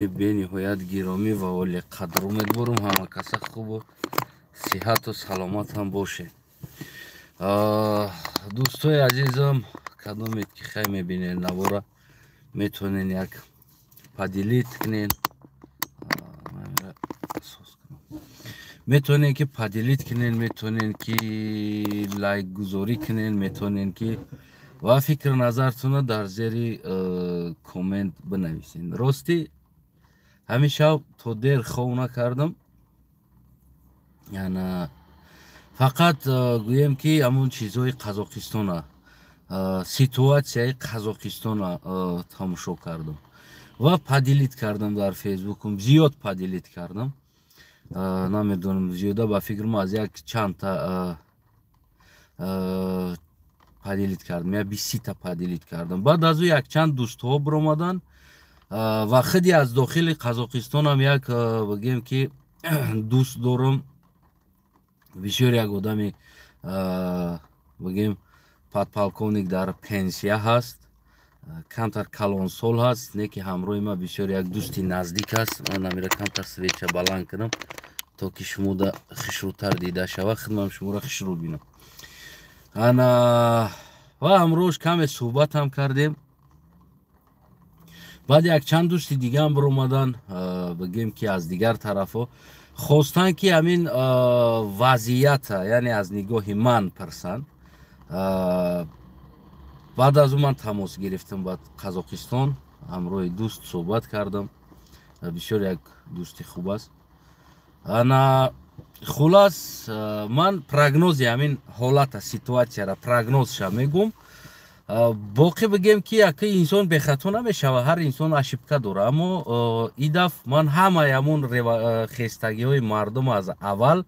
Бениҳоят гиромӣ ва олиқадр. Умедворам, ҳама каса хубу сиҳату саломат ҳам бошед. Дӯстои азизам, кадомед ки хай мебинед навора, метавонед як поделить кунед, метавонед ки поделить кунед, метавонед ки лайкгузорӣ кунед, метавонед ки ва фикр назартонро дар зери коммент бинависед. Ростӣ, ҳамин шаб то дер хов накардам. Яна фақат гӯем ки ҳамун чизҳои Қазоқистона, ситуатсияи Қазоқистона тамошо кардам ва поделить кардам дар Фейсбукум. Зиёд поделить кардам, намедонам, зиёда ба фикрам аз як чандта поделить кардам, я 20-та поделить кардам. Баъд аз ӯ якчанд дӯстҳо биромаданд ва худи аз дохили Қазоқистонам як, бигем ки, дӯст дорам, бисёр як одами, бигем, подполковник, дар пенсия ҳаст, камтар калонсол ҳаст, не ки ҳамроҳи ман бисёр як дӯсти наздик аст. Ман намира камтар свеча баланд кунам, то ки шумода хушрӯтар дида шава, худмам шуморо хушрӯ бинам. Ана ва ҳамроҳш каме суҳбатам кардем. Баъд якчанд дӯсти дигаам биромаданд, бигем ки аз дигар тарафҳо, хостанд ки ҳамин вазъията, яъне аз нигоҳи ман пирсанд. Баъд аз ӯ ман тамос гирифтам ба Қазоқистон, ҳамроҳи дӯст суҳбат кардам. Бисёр як дӯсти хуб аст. Ана хулас, ман прогнози ҳамин ҳолата, ситуатсияра, прогнозша мегӯм. Боқӣ, бигем ки яка инсон бехато намешава, ҳар инсон ошибка дора. Аммо и даф ман ҳамаи ҳамун хестагиҳои мардум аз аввал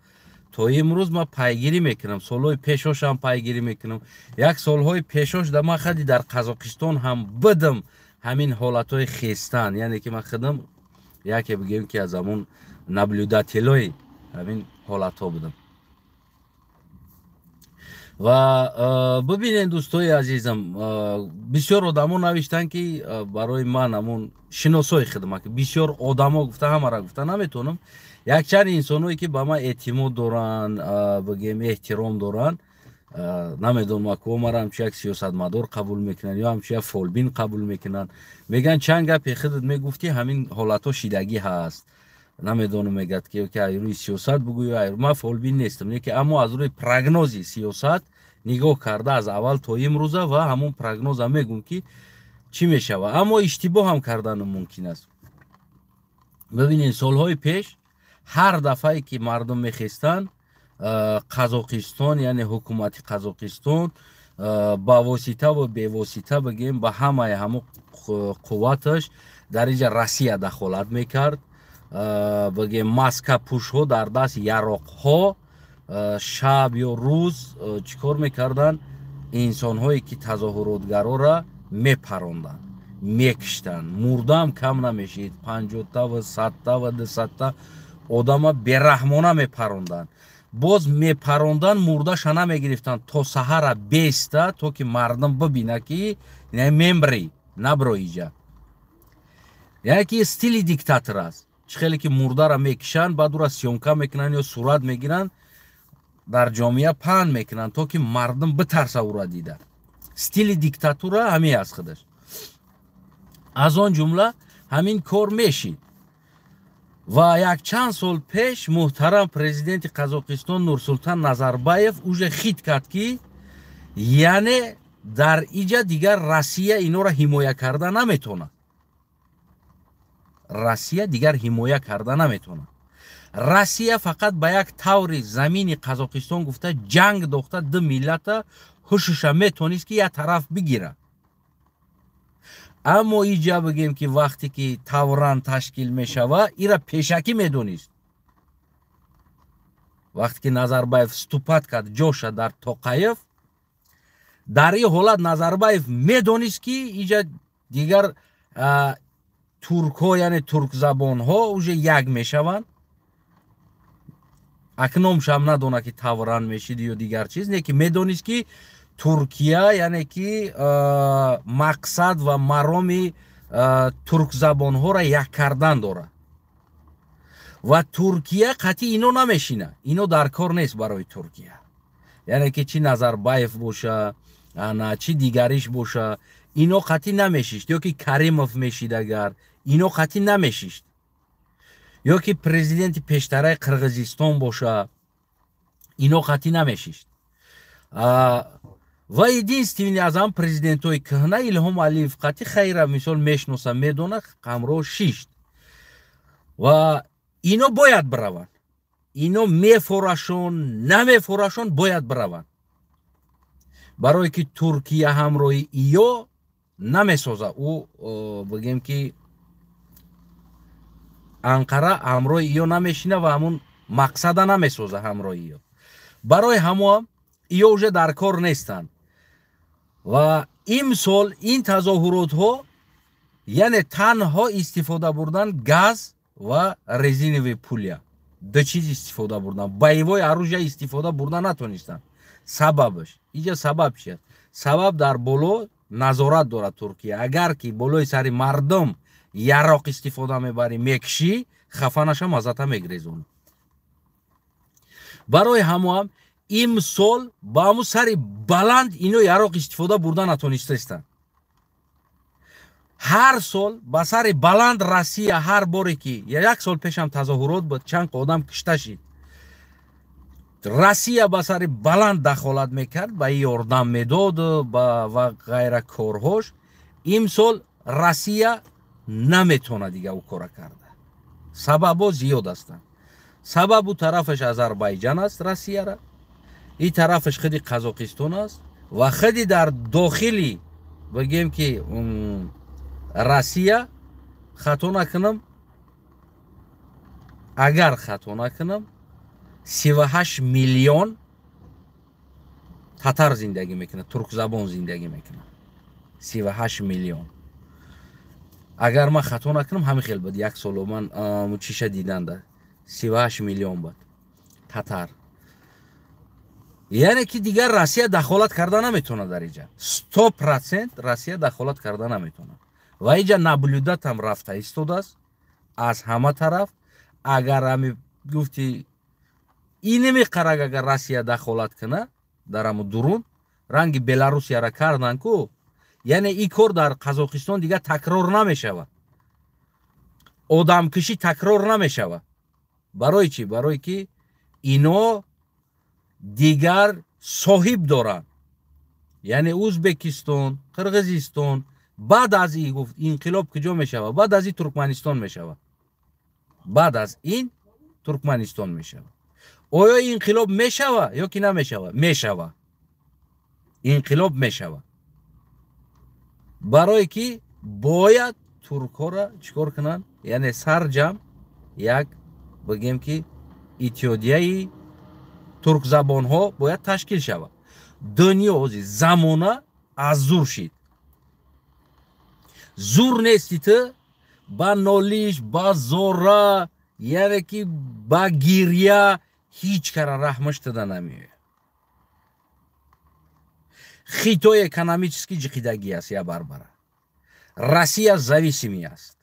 то имрӯз ман пайгирӣ мекунам, солҳои пешошам пайгирӣ мекунам. Як солҳои пешош да ман хади дар Қазоқистон ҳам бидам, ҳамин ҳолатҳои хестан, яъне ки ман худам яке, бигем ки, аз ҳамун наблюдателои ҳамин ҳолатҳо будам. Ва бибинед, дӯстои азизам, бисёр одамо навиштанд ки барои ман, ҳамун шиносои хидмат, бисёр одамо гуфта, ҳамара гуфта наметавонам, якчанд инсоное ки ба ман эътимод доранд, бигем, эҳтиром доранд, намедонам, ако мара ҳамчун як сиёсатмадор қабул мекунанд ё ҳамчун як фолбин қабул мекунанд, мегӯянд: «Чанд гапе худат мегуфтӣ, ҳамин ҳолатҳо шидагӣ ҳаст». Намедонам, мегӯяд ки аз рӯи сиёсат бугӯ. Ман фолбин нестам, не ки, аммо аз рӯи прогнози сиёсат нигоҳ карда аз аввал то имрӯза ва ҳамун прогноза мегӯм ки чӣ мешава, аммо иштибоҳ ҳам кардану мумкин аст. Бибинед, солҳои пеш ҳар дафъае ки мардум мехестанд, Қазоқистон, яъне ҳукумати Қазоқистон, ба воситаву бевосита, бигем, ба ҳамаи ҳамун қувваташ дар инҷа Россия дахолат мекард. Бигем, маскапӯшҳо дар даст яроқҳо шаб ё рӯз чӣ кор мекарданд? Инсонҳое ки тазоҳуротгарора мепаронданд, мекиштанд, мурдаам кам намешид, 50-тава, 100-тава, 200-та одама бераҳмона мепаронданд. Боз мепарондан, мурдаша намегирифтанд, то саҳара беста, то ки мардум бибина ки мембри набро иҷа. Яъне ки стили диктатор аст. Чӣ хеле ки мурдара мекишанд, баъд ура съёмка мекунанд ё сурат мегиранд, дар ҷомеа паҳн мекунанд, то ки мардум битарса ура дида. Стили диктатура ҳамин аст худаш. Аз он ҷумла ҳамин кор мешид. Ва якчанд сол пеш муҳтарам президенти Қазоқистон Нурсултан Назарбаев уже хит кард ки, яъне дар иҷа дигар Россия инора ҳимоя карда наметавонад, Россия дигар ҳимоя карда наметавонад. Россия фақат ба як таври замини Қазоқистон гуфта, ҷанг дохта, ду миллата ҳушуша метонист ки як тараф бигирад. Аммо иҷа, бигем ки, вақте ки тавран ташкил мешава, ира пешакӣ медонист. Вақте ки Назарбаев вступать кард ҷоша дар Тоқаев, дар ин ҳолат Назарбаев медонист ки иҷа дигар туркҳо, яъне туркзабонҳо, уже як мешаванд. Акномшам надона ки тавран мешид ё дигар чиз, не ки медонист ки Туркия, яъне ки мақсад ва мароми Туркзабонҳоро як кардан дорад ва Туркия қатъи ино намешина. Ино дар кор нест барои Туркия. Яъне ки чи Назарбаев боша, ана чи дигариш боша, ино қатъи намешишт. Ё ки Каримов мешид, агар ино қатъи намешишт, ё ки президенти пештараи Қирғизистон боша, ино қатъи намешишт. Ва единственный аз ҳам президентҳои кӯҳна Илҳом Алиев қатъи хайра, мисол, мешноса, медона, ҳамроҳ шишт. Ва ино бояд бираванд. Ино мефорашон, намефорашон, бояд бираванд, барое ки Туркия ҳамроҳи иё намесоза. Ӯ, бигем ки, Анқара ҳамроҳи иё намешина ва ҳамун мақсада намесоза ҳамроҳи иё. Барои ҳамоам иё уже дар кор нестанд. Ва имсол ин тазоҳуротҳо, яъне танҳо истифода бурдан газ ва резиновый пуля, ду чиз истифода бурдан, боевой оружие истифода бурда натонистанд. Сабабаш иҷа, сабаб чи аст? Сабаб дар боло назорат дорад Туркия. Агар ки болои сари мардум яроқ истифода мебарӣ, мекшӣ, хафа наша, мазата мегрезонӣ. Барои ҳамоам имсол ба ҳамун сари баланд ино яроқ истифода бурда натонистаистанд. Ҳар сол ба сари баланд Россия, ҳар боре ки, як сол пешам тазоҳурот буд, чанд одам кишта шид, Россия ба сари баланд дахолат мекард, ба ёрдам медод ва ғайра корҳош. Имсол Россия наметавонад дига ӯ кора карда. Сабабҳо зиёд ҳастанд. Сабабу тарафаш Азарбайҷан аст Россияра, и тарафаш худи Қазоқистон аст ва худи дар дохили, бигем ки, Россия, хато накунам, агар хато накунам, 38 миллион татар зиндагӣ мекунад, туркзабон зиндагӣ мекунад. 38 миллион, агар ман хато накунам, ҳамин хел буд. Як соло ман чиша диданда, 38 миллион буд татар. Яъне ки дигар Россия дахолат карда наметавонад дар иҷа, 100% Россия дахолат карда наметавонад. Ва иҷа наблюдать ам рафта истодааст аз ҳама тараф. Агар ҳами гуфти иними қараг, агар Россия дахолат куна дар ҳаму дурун, ранги Беларусияра кардан ку, яъне ин кор дар Қазоқистон дигар такрор намешавад, одамкушӣ такрор намешавад. Барои чӣ? Барое ки ино дигар соҳиб доранд, яъне Узбекистон, Қирғизистон. Баъд аз ин, гуфт, инқилоб куҷо мешавад? Баъд аз ин Туркманистон мешавад. Баъд аз ин Туркманистон мешавад. Оё инқилоб мешава ё ки намешава? Мешава, инқилоб мешава. Барое ки бояд туркҳоро чӣ кор кунанд? Яъне сарҷам як, бигем ки, иттиҳодияи туркзабонҳо бояд ташкил шавад. Дунё ҳозир замона аз зур шид. Зур нести, ту ба нолиш, ба зора, яъне ки ба гиря ҳеҷ кара раҳмаш туда намеояд. Хитой экономически ҷиқидагӣ аст, я барбара Россия зависимый аст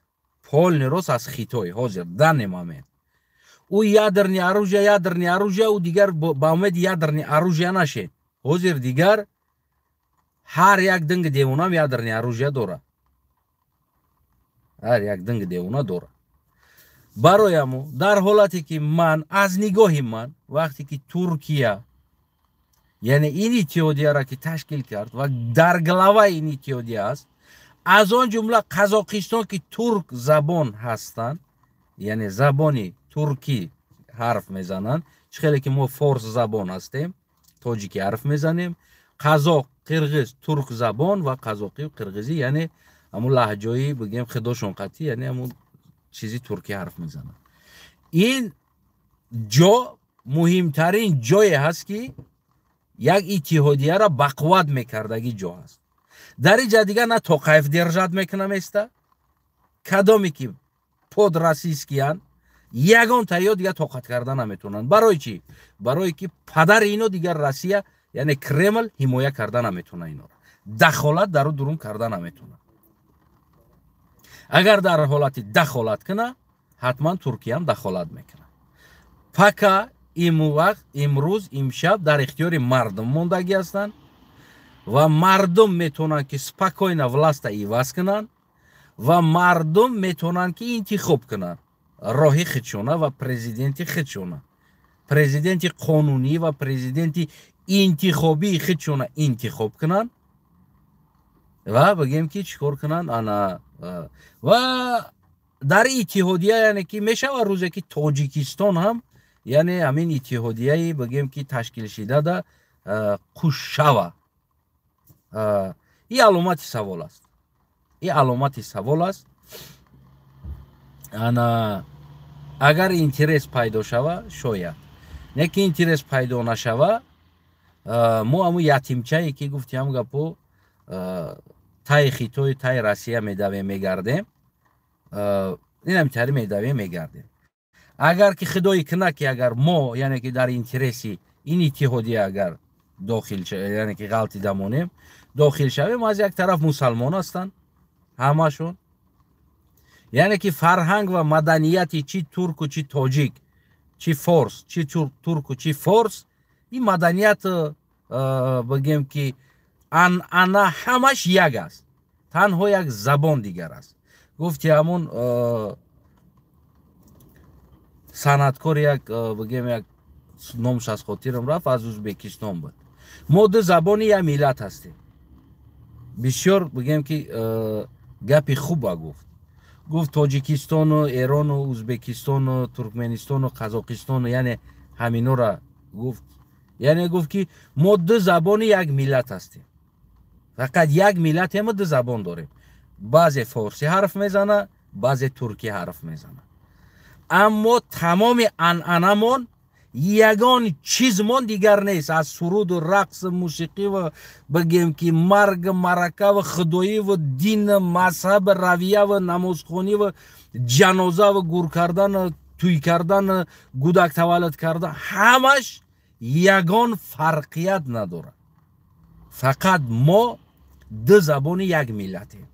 полный рост аз Хитой ҳозир, данный момент. Ӯ ядерный оружие, ядерный оружие, ӯ дигар ба умеди ядерный оружие нашед. Ҳозир дигар ҳар як динги девонам ядерный оружие дорад, ҳар як динги девона дорад. Барояму дар ҳолате ки ман, аз нигоҳи ман, вақте ки Туркия, яъне ин иттиҳодияро ки ташкил кард ва дар глава и ин иттиҳодия аст, аз он ҷумла Қазоқистон, ки турк забон ҳастанд, яъне забони туркӣ ҳарф мезананд, чӣ хеле ки мо форс забон ҳастем, тоҷикӣ ҳарф мезанем, қазоқ, қирғиз турк забон ва қазоқию қирғизӣ, яъне ҳамун лаҳҷои, бигем, худошон қатъӣ, яъне ҳамун чизи туркӣ ҳарф мезананд. Ин ҷо муҳимтарин ҷое ҳаст, ки як иттиҳодияро бақувват мекардагӣ ҷо ҳаст. Дар ин ҷа дигар на Тоқаев держать мекуна места, кадоме ки под российский янд, ягон таё дигар тоқат карда наметавонанд. Барои чӣ? Барое ки падари ино дигар Россия, яъне Кремл, ҳимоя карда наметавона инора, дахолат дару дурун карда наметавонад. Агар дар ҳолати дахолат куна, ҳатман Туркияам дахолат мекунад. Пока вақт, имрӯз, имшаб дар ихтиёри мардум мондагӣ ҳастанд ва мардум метавонанд, ки спокойно власть а иваз кунанд, ва мардум метавонанд, ки интихоб кунанд роҳи худшона ва президенти худшона, президенти қонунӣ ва президенти интихобии худшона интихоб кунанд ва бигем, ки чӣ кор кунанд. Ана ва дар иттиҳодия, яъне ки мешавад рӯзе, ки Тоҷикистон ҳам, яъне ҳамин иттиҳодияи, бигем, ки ташкилшидада қушшава, и аломати савол аст, и аломати савол аст. Ана агар интерес пайдо шава, шояд, не ки интерес пайдо нашава, мо ҳамун ятимчае, ки гуфтиам гапо, таи Хитой, таи Россия медавем, мегардем, инам тари медавем, мегардем. Агар ки худои куна, ки агар мо, яъне ки дар интереси ин иттиҳодия агар дохил, яъне ки ғалтида монем, дохил шавем, аз як тараф мусалмон ҳастанд ҳамашон, яъне ки фарҳанг ва маданияти чи турку, чи тоҷик, чи форс, чи турку, чи форс, ин маданият, бигем, ки анъана ҳамаш як аст, танҳо як забон дигар аст. Гуфти ҳамун санъаткор, як, бигем, як номш аз хотирам рафт, аз Узбекистон буд: «Мо ду забони як миллат ҳастем». Бисёр, бигем, ки гапи хуба гуфт. Гуфт: Тоҷикистону Эрону Узбекистону Туркменистону Қазоқистону, яъне ҳаминора гуфт, яъне гуфт, ки мо ду забони як миллат ҳастем, фақат як миллатемо, ду забон дорем. Баъзе форсӣ ҳарф мезана, баъзе туркӣ ҳарф мезана, аммо тамоми анъанамон, ягон чизмон дигар нест, аз суруду рақсу мусиқӣ ва, бигем, ки марг, марака ва худоӣ ва дин, мазҳаб, равия ва намозхонӣ ва ҷаноза ва гур кардан, тӯй кардан, гудак таваллуд кардан, ҳамаш ягон фарқият надорад, фақат мо ду забони як миллатем.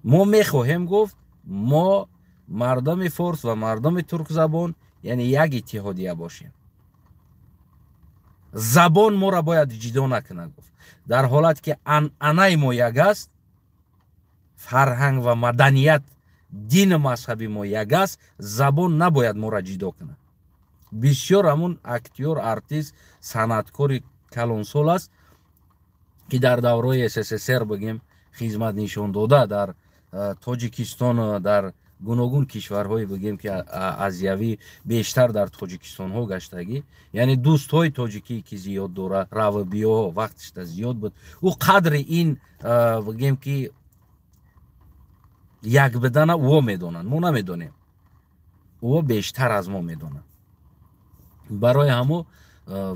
Мо мехоҳем, гуфт, мо мардуми форс ва мардуми туркзабон, яъне як иттиҳодия бошем, забон моро бояд ҷидо накунад. Гуфт, дар ҳолате ки анъанаи мо як аст, фарҳанг ва маданият, дину мазҳаби мо як аст, забон набояд моро ҷидо кунад. Бисёр ҳамун актёр, артист, санъаткори калонсол аст, ки дар давраи СССР, бигем, хизмат нишон дода, дар Тоҷикистон, дар гуногун кишварҳое, бигем, ки азиявӣ, бештар дар Тоҷикистонҳо гаштагӣ, яъне дӯстҳои тоҷикӣ, ки зиёд дора, раву биёҳо вақтишта зиёд буд, ӯ қадри ин, бигем, ки як бидана ӯо медонанд, мо намедонем, ӯо бештар аз мо медонанд. Барои ҳамо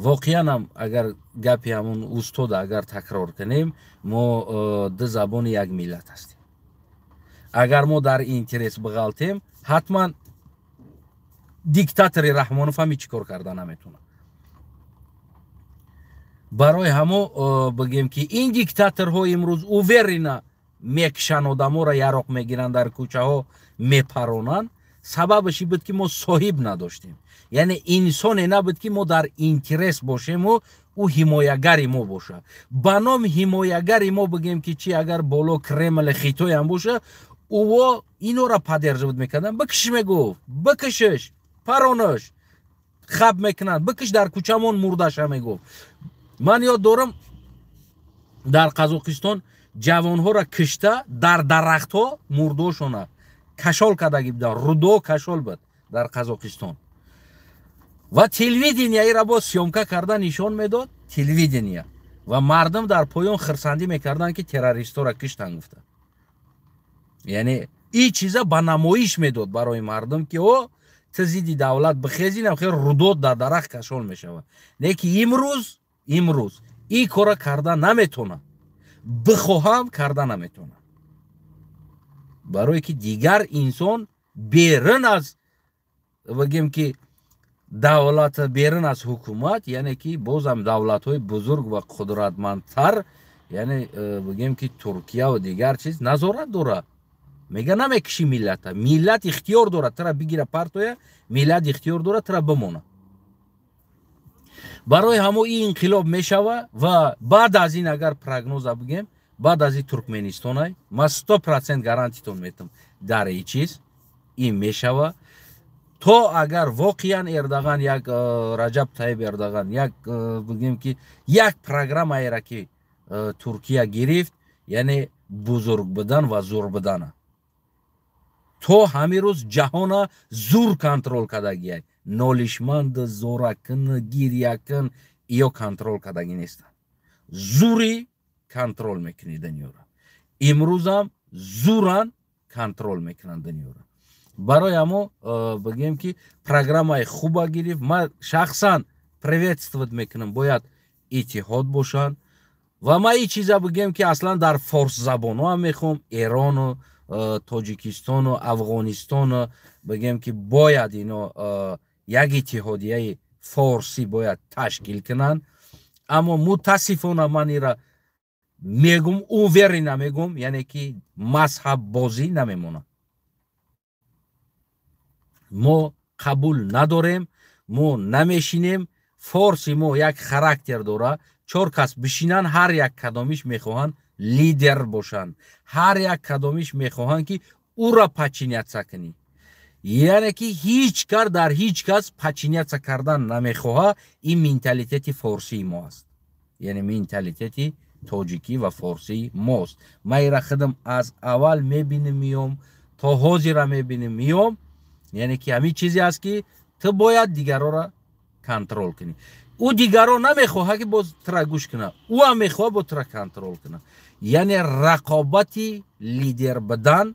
воқеан ҳам агар гапи ҳамун устода агар такрор кунем, мо ду забони як миллат ҳастем. Агар мо дар интерес биғалтем, ҳатман диктатори Раҳмонов ҳам ҳеҷ кор карда наметавонад. Барои ҳамо, бигем, ки ин диктаторҳо имрӯз уверенно мекушанд одаморо, яроқ мегиранд, дар кӯчаҳо мепаронанд. Сабабаш ин буд, ки мо соҳиб надоштем, яъне инсоне набуд, ки мо дар интерес бошему ӯ ҳимоягари мо бошад. Ба номи ҳимоягари мо, бигем, ки чи агар боло Кремли Хитоям боша, ӯо инора поддерживать мекарданд. «Бикиш», мегуфт, «бикишиш, паронаш», хаб мекунанд, «бикиш, дар кӯчамон мурдаша», мегуфт. Ман ёд дорам, дар Қазоқистон ҷавонҳоро кишта, дар дарахтҳо мурдошона кашол кардаги буданд, рудо кашол буд дар Қазоқистон, ва телевидения ира боз съёмка карда нишон медод телевидения, ва мардум дар поён хирсандӣ мекарданд, ки террористҳоро киштанд, гуфта. Яъне ин чиза ба намоиш медод барои мардум, ки о ту зидди давлат бихезинам, хел рудот дар дарахт кашол мешавад. Не ки имрӯз ин кора карда наметонад, бихоҳам карда наметонад, барое ки дигар инсон берун аз, бигем, ки давлат, берун аз ҳукумат, яъне ки бозам давлатҳои бузург ва қудратмандтар, яъне бигем, ки Туркия ва дигар чиз назорат дорад. Мега намекиши миллата. Миллат ихтиёр дорад тара бигира партоя, миллат ихтиёр дорад тара бимона. Барои ҳамо ин инқилоб мешава ва баъд аз ин агар прогноза бигем, баъд аз ин Туркменистонай, ман 100% гарантитон метам дар ин чиз, ин мешава. То агар воқеан Эрдоган як Раҷаб Тайиб Эрдоган як бигем ки як программаеро ки Туркия гирифт, яъне бузург будан ва зур будана. То ҳамин рӯз ҷаҳона зур контрол кардагиай. Нолишманд, зоракун, гирякун иё контрол кардагӣ нестанд. Зури контрол мекунӣ дунёро. Имрӯзам зуран контрол мекунанд дунёро. Барои ҳамо бигем ки программаи хуба гирифт. Ман шахсан приветствовать мекунам, бояд иттиҳод бошанд. Ва ман ин чиза бигем ки аслан дар форсзабонҳо ҳам мехоҳам, Эрону Тоҷикистону Афғонистону бигем ки бояд ино як иттиҳодияи форсӣ бояд ташкил кунанд. Аммо мутаассифона ман ира мегум, уверенно мегум, яъне ки мазҳаббозӣ намемонад. Мо қабул надорем, мо намешинем. Форси мо як характер дора, чор кас бишинанд, ҳар як кадомиш мехоҳанд лидер бошанд, ҳар як кадомиш мехоҳанд ки ӯра подчиняться кунӣ. Яъне ки ҳеҷ кар дар ҳеҷ кас подчиняться кардан намехоҳа. Ин менталитети форсии мо аст, яъне менталитети тоҷикӣ ва форсии мост. Ман ира худам аз аввал мебинем миём, то ҳозира мебинем миём, яъне ки ҳамин чизе аст ки ту бояд дигарора контрол кунӣ. Ӯ дигаро намехоҳад ки боз тура гӯш кунад, ӯ ҳам мехоҳад бо тура контрол кунад. Яъне рақобати лидер будан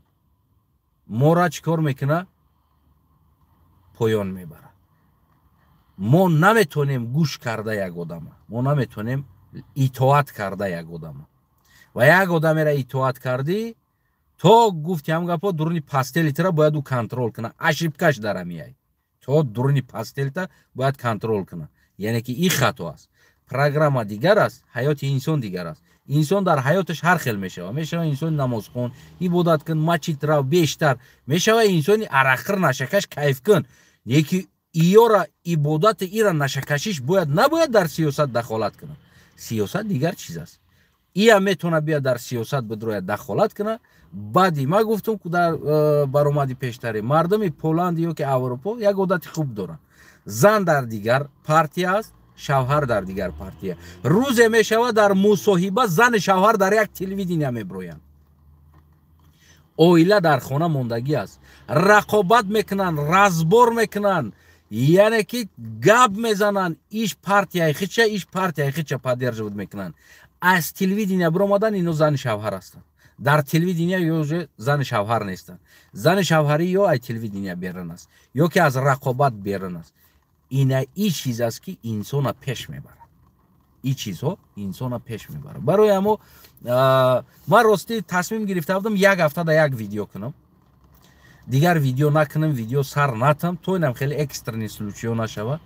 мора чӣ кор мекунад? Поён мебарад. Мо наметонем гӯш карда як одама, мо наметонем итоат карда як одама. Ва як одамеро итоат кардӣ, то гуфти ҳам гапо, дуруни постели тира бояд ӯ контрол кунад. Ошибкаш дар ҳамияй, то дуруни постелта бояд контрол кунад. Яъне ки ин хато аст. Программа дигар аст, ҳаёти инсон дигар аст. Инсон дар ҳаёташ ҳар хел мешава. Мешава инсони намозхон, ибодаткун, мачид рав бештар, мешава инсони арақхӯр, нашакаш, кайфкун. Леки иёра ибодати ира нашакашиш бояд набояд дар сиёсат дахолат кунад. Сиёсат дигар чиз аст. Иам метавонад биёд дар сиёсат бидрояд, дахолат кунад. Баъди ман гуфтам дар баромади пештаре, мардуми Поланд ё ки Аврупо як одати хуб доранд. Зан дар дигар партия аст, шавҳар дар дигар партия. Рӯзе мешавад дар мусоҳиба зани шавҳар дар як телевидения меброянд. Оила дар хона мондагӣ аст, рақобат мекунанд, разбор мекунанд, яъне ки гап мезананд, иш партияи хича, иш партияи хича поддерживать мекунанд. Аз телевидения биромадан, ино зани шавҳар ҳастанд. Дар телевидения ё уже зани шавҳар нестанд. Зани шавҳарӣ ё ай телевидения берун аст, ё ки аз рақобат берун аст. Ина и чиз аст ки инсона пеш мебарад. И чизҳо инсона пеш мебарад. Барои ҳамо ман ростӣ тасмим гирифта будам як ҳафтада як видео кунам, дигар видео накунам, видео сар натам, то инам хеле экстренный случайҳо нашава,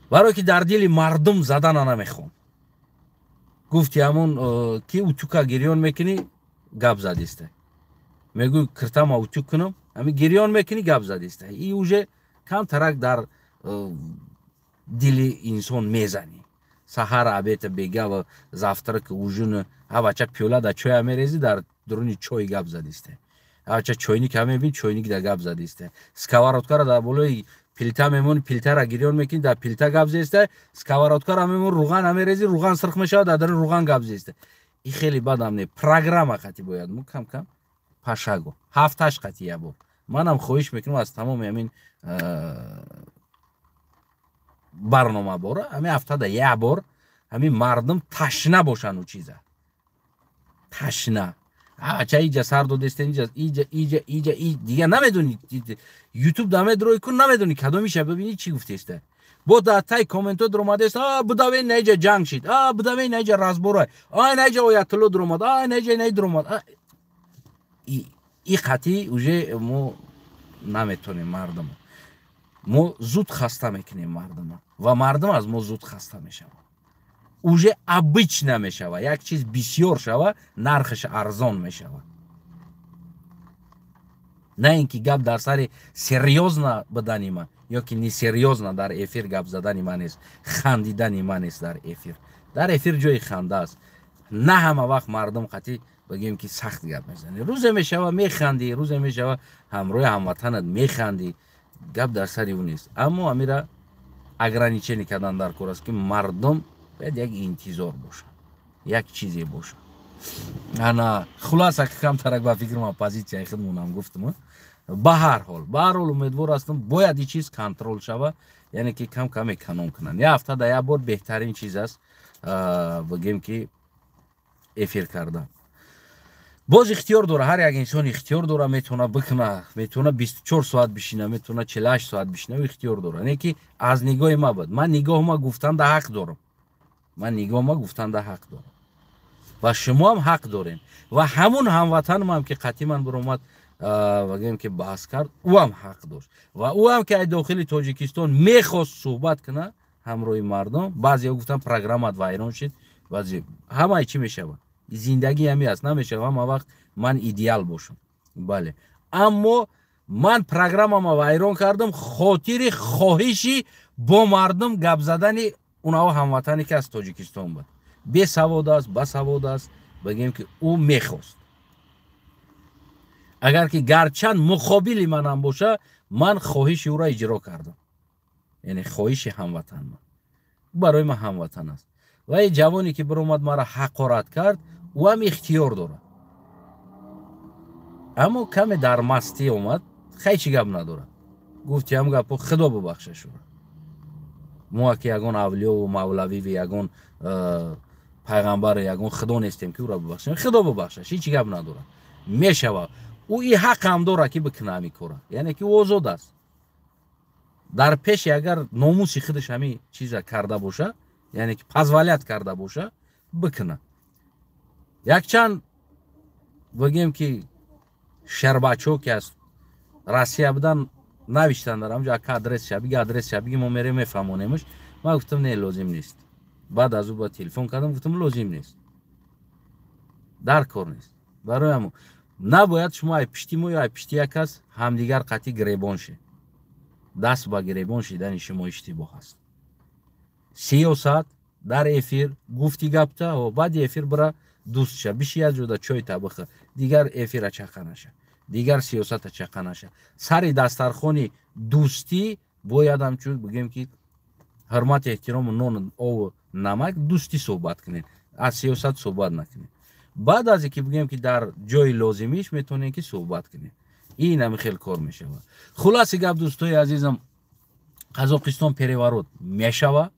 барое ки дар дили мардум задана намехоҳам. Гуфти ҳамон ки утюка гирён мекунӣ, гап задиста, мегӯй киртама утюг кунам, ҳамин гирён мекунӣ, гап задиста, и уже камтарак дар дили инсон мезанӣ. Саҳар, обеда, бегава, завтрак, ужин, ҳавача пиёла да чоя мерезӣ, дар дуруни чой гап задиста, ҳавача чойник ҳам мебини, чойник да гап задиста, сковородкара дар болои плита мемони, плитара гирён мекунӣ, дар плита гап зеста, сковородкара мемони, руған ҳамерези, руған сирх мешавад, дар даруни руған гап зеста. И хеле бадам не. Программа қати бояд мо кам кам пашаго ҳафташ қати як бор. Манам хоҳиш мекунам аз тамоми ҳамин барнома бора, ҳамин ҳафтада як бор ҳамин мардум ташна бошанд, ӯ чиза ташна. Ача иҷа сар додестен, иҷа иҷа иҷа иҷа, дига намедони, ютуб дамедрои кун, намедони кадомиша бибини, чӣ гуфтеста. Бо дар тай комментҳо дуромадест: а будаве на иҷа ҷанг шид, а будаве на иҷа разборай, а на иҷа оятулло дуромад, а на иҷа на дуромад. И қатъи уже мо наметонем мардумо. Мо зуд хаста мекунем мардумо ва мардум аз мо зуд хаста мешавад. Уже обычно мешава, як чиз бисёр шава, нархаш арзон мешава. На ин ки гап дар сари серьёзно будани ман ё ки несерьёзно дар эфир гап задани ман нест, хандидани ман нест дар эфир. Дар эфир ҷои ханда аст. На ҳама вақт мардум қатӣ, бигем ки, сахт гап мезанӣ. Рӯзе мешава, механдӣ, рӯзе мешава, ҳамроҳи ҳамватанат механдӣ. Гап дар сари ӯ нест, аммо амира ограничение кардан дар кор аст, ки мардум бояд як интизор бошад, як чизе бошад. Ана, хулоса, камтарак ба фикр ман позитсияи худмонам гуфтам. Ба ҳар ҳол умедвор ҳастам, бояд ин чиз контроль шава, яъне ки кам кам эконом кунанд. Як ҳафта да як бор беҳтарин чиз аст, бигем ки, эфир кардан. Боз ихтиёр дора, ҳар як инсон ихтиёр дора, метавона бикуна, метавона 24 соат бишина, метавона 48 соат бишина, ихтиёр дора. Не ки аз нигоҳи ма буд, ман нигоҳума гуфтанда ҳақ дорам, ман нигоҳума гуфтанда ҳақ дорам ва шумо ҳам ҳақ дорем. Ва ҳамун ҳамватанам ки қатъи ман биромад, бигем ки, баҳс кард, ӯ ҳам ҳақ дошт ва ӯ ҳам ки ай дохили Тоҷикистон мехост суҳбат куна ҳамроҳи мардум. Баъзеҳо гуфтан, программат вайрон шид, баъзе ҳамаи чӣ мешавад, зиндагӣ ҳами аст, намешава ҳама вақт ман идеал бошам. Бале, аммо ман программама вайрон кардам хотири хоҳиши бо мардум гап задани унаҳо, ҳамватане ки аз Тоҷикистон буд, бесавод аст, басавод аст, бигем ки, ӯ мехост. Агар ки гарчанд муқобили манам боша, ман хоҳиши ӯро иҷро кардам, яъне хоҳиши ҳамватанман, барои ман ҳамватан аст. Ва и ҷавоне ки биромад, маро ҳақорат кард, ӯ ҳам ихтиёр дорад, аммо каме дар мастӣ омад. Хай, чӣ гап надорад, гуфти ҳам гапо, худо бубахша шура. Мо ки ягон авлиёву мавлавиву ягон пайғамбар, ягон худо нестем, ки ӯро бубахшем. Худо бубахшаш, ҳеҷ гап надорад, мешава. Ӯ и ҳақам дорад, ки бикуна ҳами кора, яъне ки ӯ озод аст. Дар пеши агар номуси худаш ҳами чиза карда боша, яъне ки позволять карда боша, бикуна. Якчанд, бигем ки, шербачо ки аз Россия будан, навиштанд дар ҳамҷо: «Ака, адресша биги, адресша биги, мо мерем, мефаҳмонемш». Ман гуфтам: «Не, лозим нест». Баъд аз ӯ ба телефон кардам, гуфтам: «Лозим нест, дар кор нест». Барои ҳамо набояд шумо ай пишти мо ё ай пишти як кас ҳамдигар қатъи гиребон шед. Даст ба гиребон шидани шумо иштибоҳ аст. Сиёсат дар эфир гуфти гапта, баъди эфир бира дӯст ша, биши, як ҷода чой табиха, дигар эфира чақа наша, дигар сиёсата чақа наша. Сари дастархони дӯстӣ бояд ҳамчун, бигем ки, ҳурмати эҳтирому нону ову намак дӯстӣ суҳбат кунед, аз сиёсат суҳбат накунед. Баъд аз ки, бигем ки, дар ҷои лозимиш метавонед ки суҳбат кунед. Ин ҳами хел кор мешавад. Хулоси гап, дӯстои азизам, Қазоқистон переворот мешава,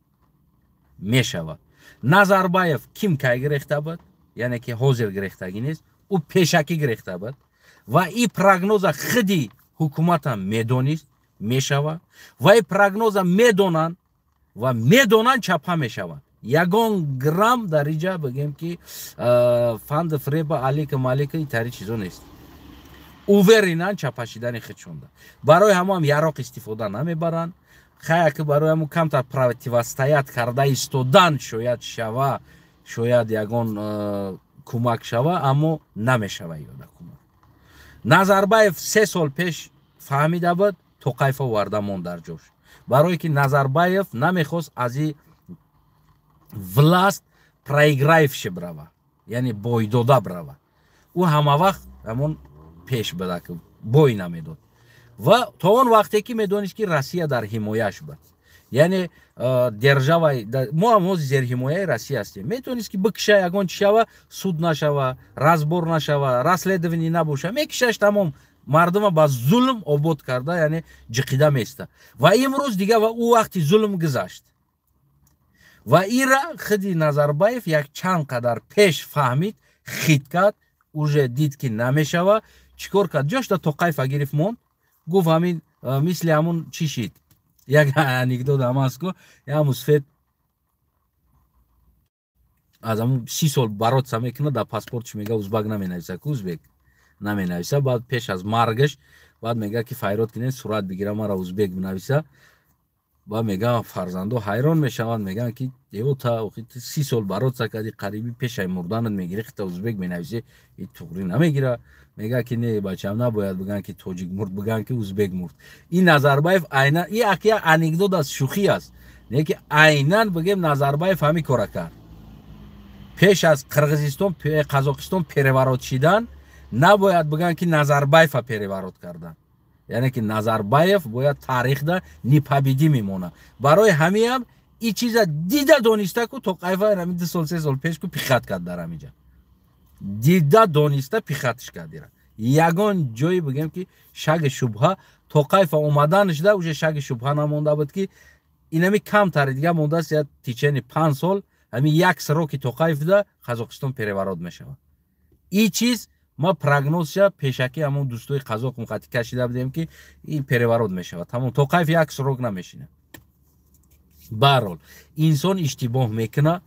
мешава. Назарбаев ким кай гирехта буд, яъне ки ҳозир гирехтагӣ нест, ӯ пешакӣ гирехта буд ва и прогноза худи ҳукуматам медонист, мешава. Ва и прогноза медонанд ва медонанд, чапа мешаванд. Ягон грамм дар иҷа, бигем ки, фанду фреба, алика малика, итари чизо нест. Уверенан чапашидани худшонда, барои ҳамоам яроқ истифода намебаранд. Хая ки барои ҳамо камтар противостоять карда истодан шояд шава, шояд ягон кӯмак шава, аммо намешава ёда кӯмак. Назарбаев 3 сол пеш фаҳмида буд, Тоқаев оварда монд дар ҷош, барое ки Назарбаев намехост аз и власть проигравший брава, яъне бойдода брава. Ӯ ҳама вақт ҳамон пеш буда ки бой намедод. Ва то он вақте ки медонист, ки Россия дар ҳимояш буд, яъне держава, мо ҳам ҳозир зерҳимояи Россия ҳастем, метавонист ки бикиша, ягон чи шава, суд нашава, разбор нашава, расследование набоша, мекишаш, тамом, мардума ба зулм обод карда, яъне ҷиқида места. Ва имрӯз дига ва ӯ вақти зулм гузашт. Ва ира худи Назарбаев як чанд қадар пеш фаҳмид, хит кард, уже дид, ки намешава. Чӣ кор кард? Ҷошта Тоқаева гирифт, монд, гуфт ҳамин мисли ҳамун чӣ шид. Як анекдот ҳам аст ку, як мусфед аз ҳамун 30 сол бороться мекунад, дар паспортш мега узбак наменависа ку, узбек наменависа. Баъд пеш аз маргаш баъд мега ки файрод кунед, сурат бигира, мара узбек бинависа. Ба мегӯям, фарзандо ҳайрон мешаванд, мегӯянд ки эота 30 сол бароца кардӣ, қариби пешаи мурданат мегирӣ, хита узбек менависӣ, и туғрӣ намегира. Мега ки не, бачам, набояд бигӯянд ки тоҷик мурд, бигӯянд ки узбек мурд. Ин Назарбаев айнан, и як анекдот аст, шӯхӣ аст, не ки айнан бигем, Назарбаев ҳамин кора кард. Пеш аз Қирғизистон, Қазоқистон переворот шидан, набояд бигӯянд ки Назарбаева переворот кардан, яъне ки Назарбаев бояд таърихда непобедимый мемона. Барои ҳамиам и чиза дида дониста ку Тоқаева ҳамин 2 сол, 3 сол пеш ку пихать кард, дар ҳамиҷа дида дониста пихать ш кард. Ира ягон ҷое бигем ки шаги шубҳа Тоқаева омаданашда уже шаги шубҳа намонда буд, ки инами камтари дига мондааст, я течение 5 сол ҳамин як срок и Тоқаевда Қазоқистон переворот мешавад. И чиз ма прогнозша пешакӣ ҳамон дӯстои қазоқ муқати кашида будем, ки ин переворот мешавад, ҳамон Тоқаев як срок намешинад. Баҳрҳол, инсон иштибоҳ мекуна.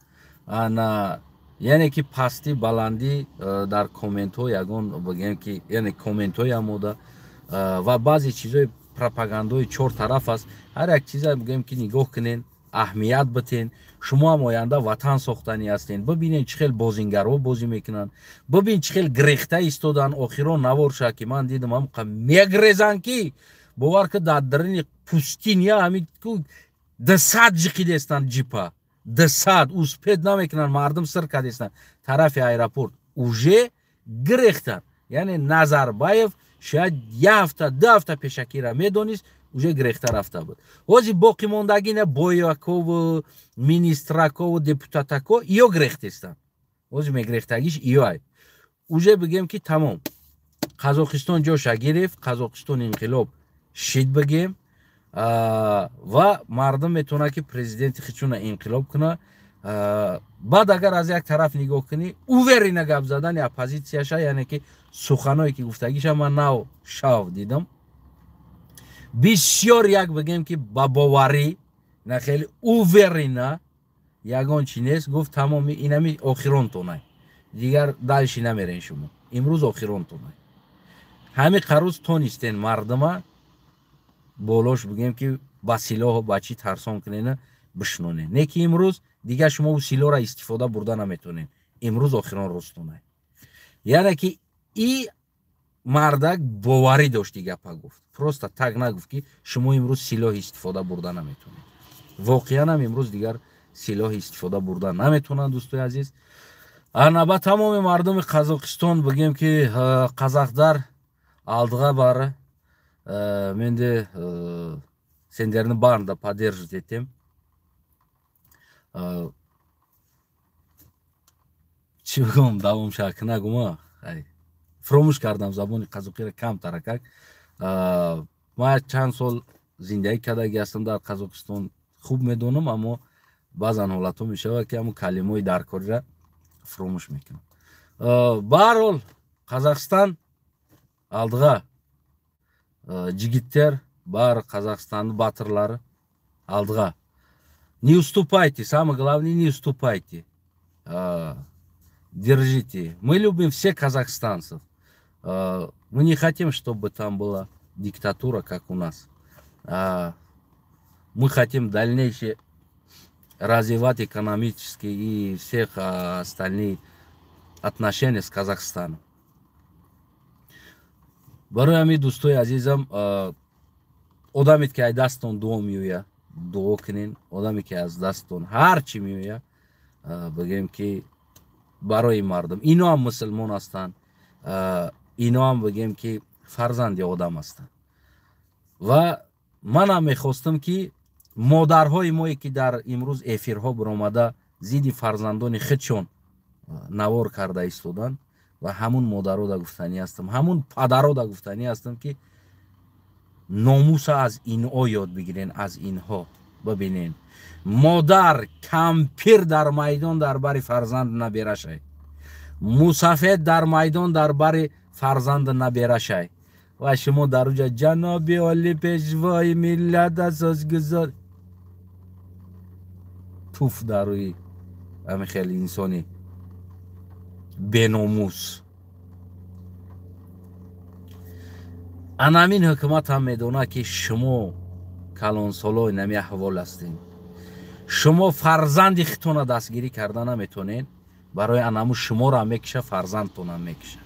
Ана, яъне ки пастӣ баландӣ дар комментҳо ягон бигем ки, яъне комментҳои амода ва баъзе чизҳои пропагандои чор тараф аст. Ҳар як чиза бигем ки нигоҳ кунен, аҳамият битен. Шумо ҳам оянда ватан сохтанӣ ҳастен. Бибинен, чӣ хел бозингарҳо бозӣ мекунанд, бибин, чӣ хел грехта истодан. Охирон наворша ки ман дидам, ҳамқа мегрезанд, ки бовар ки дар дарини пустыня ҳамин 200 ҷиқидестанд, джипа 200 успеть намекунанд, мардум сир кардестанд тарафи аэропорт, уже гирехтанд. Яъне Назарбаев шояд як ҳафта, 2 ҳафта пешакира медонист, уже гирехта рафта буд. Ҳозир боқимондагина боякову министракову депутатако иё гирехтестанд, ҳозир мегирехтагиш иё ай. Уже бигем ки тамом, Қазоқистон ҷоша гирифт, Қазоқистон инқилоб шид бигем, ва мардум метавонад ки президенти хичуна инқилоб куна. Баъд агар аз як тараф нигоҳ кунӣ, уверенно гап задани оппозитсияша, яъне ки суханое ки гуфтагиша ман нав шав дидам, бисёр як бигем ки ба боварӣ, на хеле уверенно, ягон чи нест, гуфт: тамоми инами охиронтонай, дигар дальше намерен, шумо имрӯз охиронтонай. Ҳами қарӯз тонистен мардума болош бигем ки ба силоҳу ба чӣ тарсон кунена, бишнонен, не ки имрӯз дигар шумо ӯ силоҳра истифода бурда наметонен, имрӯз охирон рӯзтонай. Яъне ки и мардак боварӣ дошт, и гапа гуфт, просто так нагуфт, ки шумо имрӯз силоҳ истифода бурда наметонед. Воқеан ҳам имрӯз дигар силоҳ истифода бурда наметонанд. Дӯстои азиз, ана ба тамоми мардуми Қазоқистон бигем ки қазақтар, алдыға бары. Мен де сендерни баарында поддерживать этем. Чӣ бигӯм, давом шак нагума, фуромӯш кардам забони қазоқиро камтаракак. Ман чанд сол зиндагӣ кардаги ҳастам дар Қазоқистон, хуб медонам, аммо баъзан ҳолатҳо мешавад, ки ҳамун калимаҳои даркориро фуромӯш мекунам. Баҳарҳол, Қазақстан, алдыға, жигиттер, баары Казакстандын батырлары, алдыға! Не уступайте, самое главное, не уступайте, держите. Мы любим всех казахстанцев, мы не хотим, чтобы там была диктатура, как у нас. Мы хотим дальнейшее развивать экономически и всех остальные отношения с Казахстаном. Барои ҳамин, дӯстои азизам, одаме ки аз дастон дуо меояд, дуо кунен. Одаме ки аз дастон ҳар чӣ меояд, бигем ки барои мардум, ино ҳам мусулмон ҳастанд, ино ҳам бигем ки фарзанди одам ҳастанд. Ва манам мехостам, ки модарҳои мое ки дар имрӯз эфирҳо биромада, зидди фарзандони худшон навор карда истоданд, ва ҳамун модарода гуфтанӣ ҳастам, ҳамун падарода гуфтанӣ ҳастам, ки номуса аз инҳо ёд бигирен, аз инҳо бибинен. Модар кампир дар майдон дар бари фарзанд наберашай, мусафед дар майдон дар бари фарзанд наберашай, ва шумо дар уҷа ҷаноби оли, пешвои миллат, асосгузор. Туф дар рӯи ҳами хеле инсони беномус. Анамин ҳукумат ҳам медонад, ки шумо Калонсолои нами аҳвол ҳастем. Шумо фарзанди хитона дастгирӣ карда наметонед, барои анаму шуморо мекиша, фарзандтонам мекиша.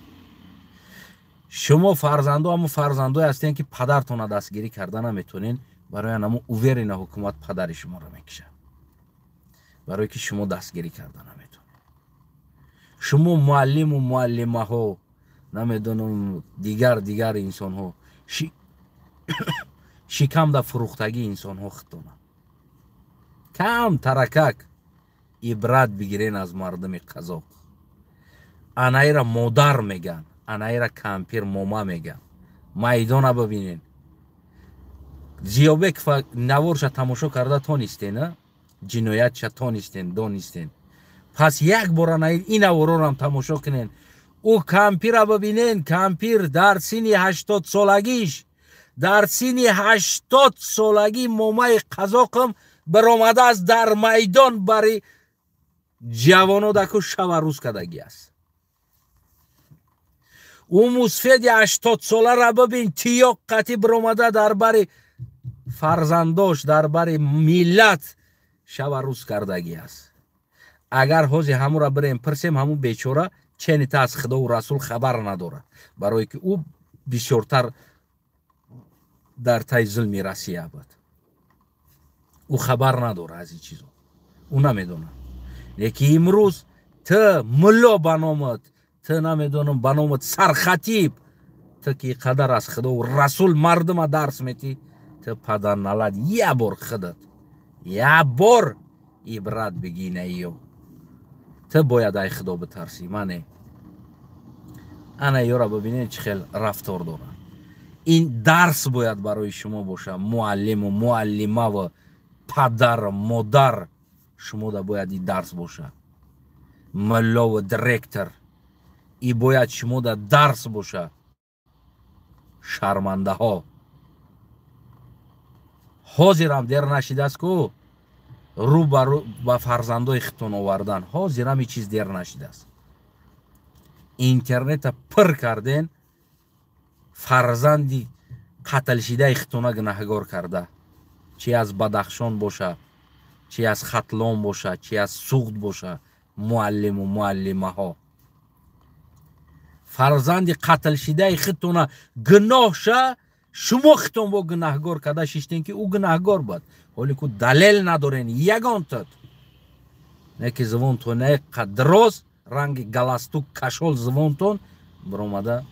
Шумо фарзандо ҳаму фарзандое ҳастем, ки падартона дастгирӣ карда наметонед, барои анаму уверенно ҳукумат падари шуморо мекиша, барое ки шумо дастгирӣ карда наметонед. Шумо муаллиму муаллимаҳо, намедонам, дигар инсонҳо, шикамда фурӯхтагии инсонҳо хитона кам таракак ибрат бигирен аз мардуми қазоқ. Анаира модар меган, анаира кампир мома меган. Майдона бибинен. Зиёбекова наворша тамошо карда тонистен, ҷиноятша тонистен, донистен. Пас як бор анаи ин наворорам тамошо кунен. Ӯ кампира бибинен. Кампир дар синни 80-солагиш, дар синни 80-солагӣ момаи қазоқам баромадааст дар майдон, бари ҷавоно даку шава рӯз кардагӣ аст. Ӯ мусфеди 80-солара бибин, тиёқ қатӣ биромада, дар бари фарзандош, дар бари миллат шава рӯз кардагӣ аст. Агар ҳози ҳамура бирем пирсем, ҳамун бечора ченита аз худову расул хабар надорад, барое ки ӯ бисёртар дар таи зулми Россия буд. Ӯ хабар надорад аз ин чизо, ӯ намедонад. Лекин имрӯз т мулло ба номат, т намедонам, ба номат сархатиб, т ки қадар аз худову расул мардума дарс метӣ, т падарналат, я бор худат я бор ибрат бигинаиё. Т бояд ай худо битарсӣ, мане. Ана ёра бибинед, чӣ хел рафтор дорад. Ин дарс бояд барои шумо боша, муаллиму муаллимаву падар модар, шумода бояд ин дарс боша. Муллову директор, и бояд шумода дарс боша. Шармандаҳо, ҳозирам дер нашидааст ку рӯ ба рӯ ба фарзандои хитон овардан. Ҳозирам ин чиз дер нашидааст. Интернета пир карден, фарзанди қатлшидаи хитона гунаҳгор карда, чи аз Бадахшон боша, чи аз Хатлон боша, чи аз Суғд боша. Муаллиму муаллимаҳо, фарзанди қатлшидаи хитона гуноҳша шумо хитон бо гунаҳгор карда шиштен, ки ӯ гунаҳгор буд, ҳоле ку далел надорен ягонтат. Не ки звонтон қадроз ранги галстук кашол, звонтон биромада.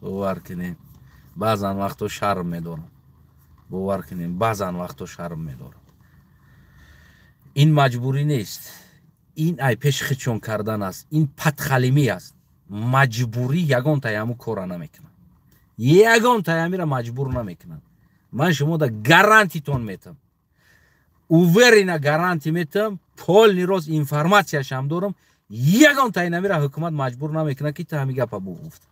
Бовар кунем, баъзан вақто шарм медорам. Бовар кунем, баъзан вақто шарм медорам. Ин маҷбурӣ нест, ин ай пеш хичон кардан аст, ин подхалимӣ аст. Маҷбурӣ ягон таяму кора намекунад, ягон таямира маҷбур намекунад. Ман шумода гарантитон метам, уверенно гарантӣ метам, полный рост информатсияшам дорам. Ягон таинамира ҳукумат маҷбур намекунад, ки та ҳами гапа бугуфт.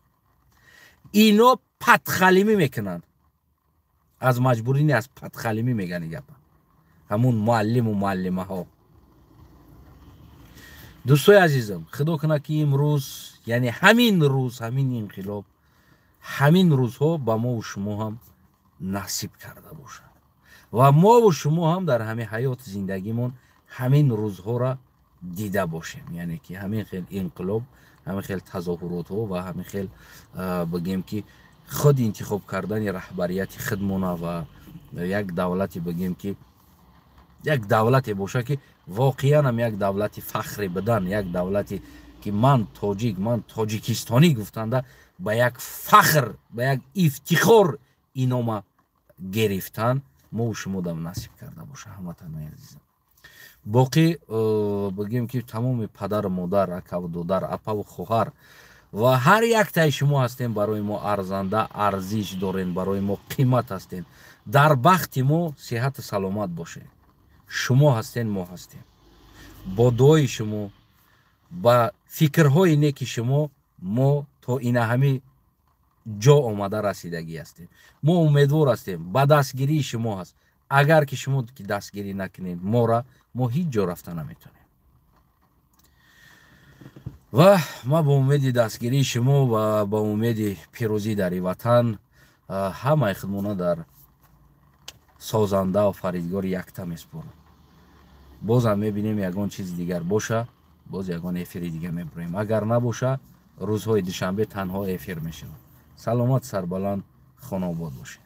Ино подхалимӣ мекунанд, аз маҷбурӣ не, аз подхалимӣ мегани гапа ҳамун муаллиму муаллимаҳо. Дӯстои азизам, худо кунад, ки имрӯз, яъне ҳамин рӯз, ҳамин инқилоб, ҳамин рӯзҳо ба мову шумо ҳам насиб карда бошад ва мову шумо ҳам дар ҳамин ҳаёти зиндагимон ҳамин рӯзҳоро дида бошем, яъне ки ҳамин хел инқилоб, ҳамин хел тазоҳуротҳо ва ҳамин хел, бигем ки, худ интихоб кардани раҳбарияти худмона ва як давлате, бигем ки, як давлате боша, ки воқеан ҳам як давлати фахре будан, як давлате ки ман тоҷик, ман тоҷикистонӣ гуфтанда ба як фахр, ба як ифтихор инома гирифтан мову шумодам насиб карда боша. Ҳамватанои азизам, боқӣ, бигем ки, тамоми падару модар, акаву додар, апаву хоҳар ва ҳар яктаи шумо ҳастем, барои мо арзанда арзиш дорем, барои мо қимат ҳастем. Дар бахти мо сиҳату саломат бошед. Шумо ҳастен, мо ҳастем. Бо дуои шумо, ба фикрҳои неки шумо мо то ина ҳами ҷо омада расидагӣ ҳастем. Мо умедвор ҳастем, ба дастгирии шумо ҳаст. Агар ки шумо ки дастгирӣ накунед мора, мо ҳеҷ ҷо рафта наметонем. Ва ман бо умеди дастгирии шумо ва ба умеди пирӯзӣ дар ватан. Ҳамаи худмона дар созанда офаридгор якта меспорам. Бозам мебинем, ягон чизи дигар боша, боз ягон эфири дига мебурем. Агар набоша, рӯзҳои душанбе танҳо эфир мешавад. Саломат, сарбаланд, хонаобод бошед.